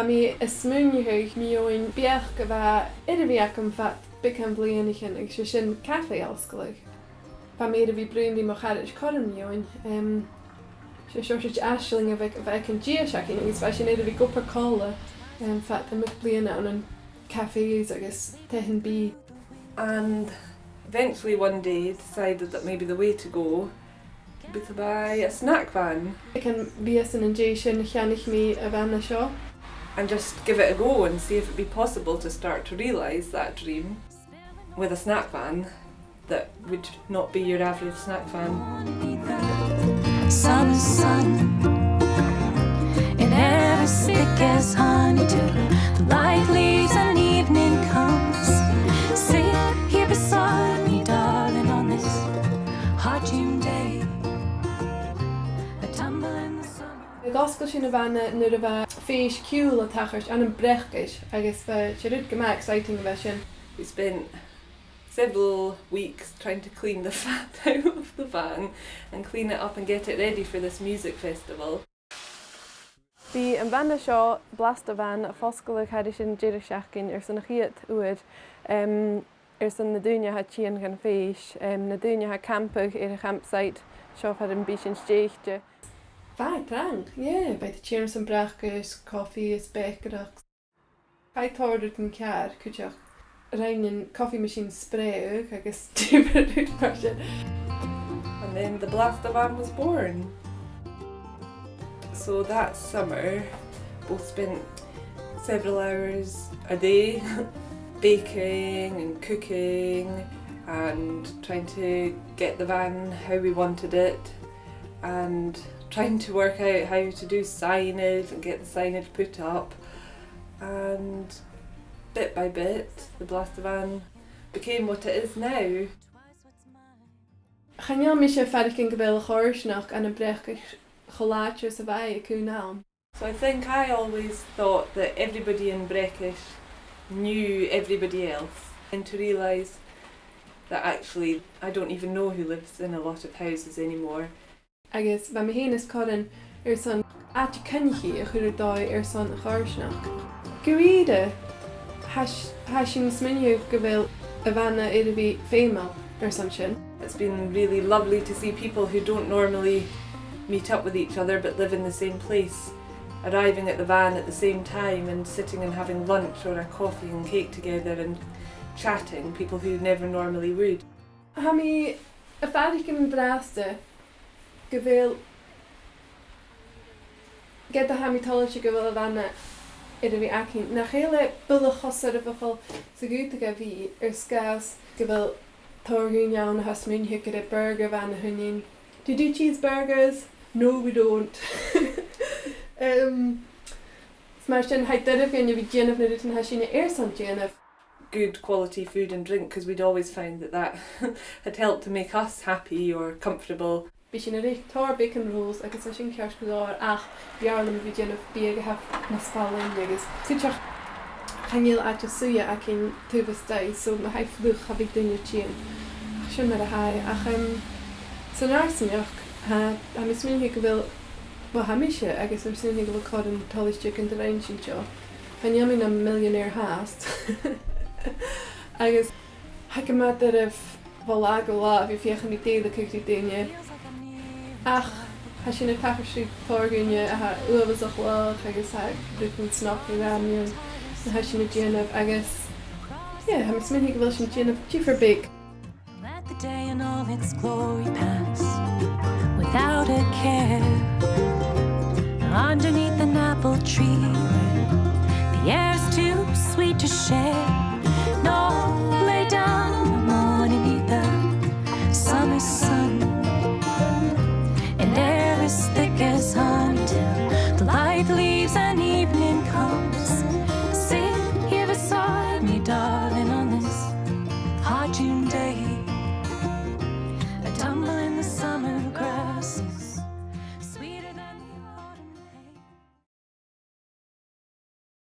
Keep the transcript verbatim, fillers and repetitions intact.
Bha mi a' smaoineachadh mu dheidhinn beachd a bha air a bhith agam fad beagan bhliadhnaichean, agus 's e sin cafaidh fhosgladh. Bha mi air a bhith a' bruidhinn ri mo charaid Corn mu dheidhinn, em, 's e seòrsa de aisling a bh' aig, a bh' aig an dithis againn, agus bha sinn air a bhith ag obair còmhla, em, fad iomadh bliadhna ann an cafes agus taighean-bìdh. And eventually one day decided that maybe the way to go would be to buy a snack van. Aig an mhìos an dèidh sin cheannaich mi a' bhana seo. And just give it a go and see if it'd be possible to start to realise that dream with a snack van that would not be your average snack van. Summer's sun, it never thick as honey till the light leaves and evening comes. Sit here beside me, darling, on this hot June day. A tumble in the summer. Dh'fhosgail sinn a' bhana nuair a bha fèis ciùil a' tachairt ann am Breacais, agus bha, 's e rud gu math exciting a bha sin. We spent several weeks trying to clean the fat out of the van and clean it up and get it ready for this music festival. Bidh am bana seo, Blasta Van, a' fosgladh thairis air an deireadh-seachdain airson a' chiad uair, em, airson na daoine a tha a' tighinn dhan fhèis, em, na daoine a tha a' campaigeadh air a' champsite seo far am bi sinn stèidhichte. Bha e trang, yeah, bha iad a' tighinn airson bracaist, cofaidh is bèicearachd. Chaidh tòrr rudan ceàrr cuideachd. Rinn an coffee machine sprèidheadh agus diofar rudan mar sin. And then the Blasta Van was born. So that summer, both spent several hours a day baking and cooking and trying to get the van how we wanted it and trying to work out how to do signage and get the signage put up. And bit by bit, the Blasta Van became what it is now. Chan eil mise a' faireachdainn gu bheil a' choimhearsnachd ann am Breacais cho làidir 's a bha i aig aon àm. So I think I always thought that everybody in Breacais knew everybody else, and to realise that actually I don't even know who lives in a lot of houses anymore. Agus bha mi fhìn is Corn airson àite coinnichidh a chur air dòigh airson a' choimhearsnachd. Gu ìre, tha s-, tha sinn a' smaoineachadh gu bheil a' bhana air a bhith feumail airson sin. It's been really lovely to see people who don't normally meet up with each other but live in the same place, arriving at the van at the same time and sitting and having lunch or a coffee and cake together and chatting, people who never normally would. Tha mi a' faireachdainn an-dràsta gu bheil, ged a tha mi toilichte gu bheil a' bhana air a bhith againn, nach eil e buileach cho soirbheachail 's a dh'fhaodadh e a bhith, air sgàth 's gu bheil tòrr dhaoine ann a tha a' smaoineachadh gur e burger van a th' annainn. Do you do cheeseburgers? No, we don't. Em, 's mar sin, tha e doirbh dhuinn a bhith a' dèanamh na rudan a tha sinne airson dèanamh. Good quality food and drink, 'cause we'd always found that that had helped to make us happy or comfortable. Bidh sinn a' reic tòrr bacon rolls agus tha sin ceart gu leòr, ach b' fheàrr leam a bhith a' dèanamh biadh a tha nas fhallaine agus cuideachd chan eil àite-suidhe againn taobh a-staigh, so ma tha e fliuch cha bhi duine a' tighinn. Ach sin mar a tha e. Ach, em, san fharsaingeachd, tha, tha mi a' smaoineachadh gu bheil, well, tha mise agus mi a' smaoineachadh gu bheil Corn toilichte gun do rinn sinn seo. Chan eil mi nam millionaire fhathast. Agus tha e gu math doirbh bho latha gu latha a bhith a' feuchainn ri dèiligeadh ri daoine. Ach tha sinn a' tachairt ri tòrr dhaoine a tha uabhasach laghach agus tha rudan snog ri ràdh mun a tha sinn a' dèanamh agus, yeah, tha mi a' smaoineachadh gu bheil sinn a' dèanamh diofar beag. Let the day in all its glory pass without a care. Underneath an apple tree, the air's too sweet to share.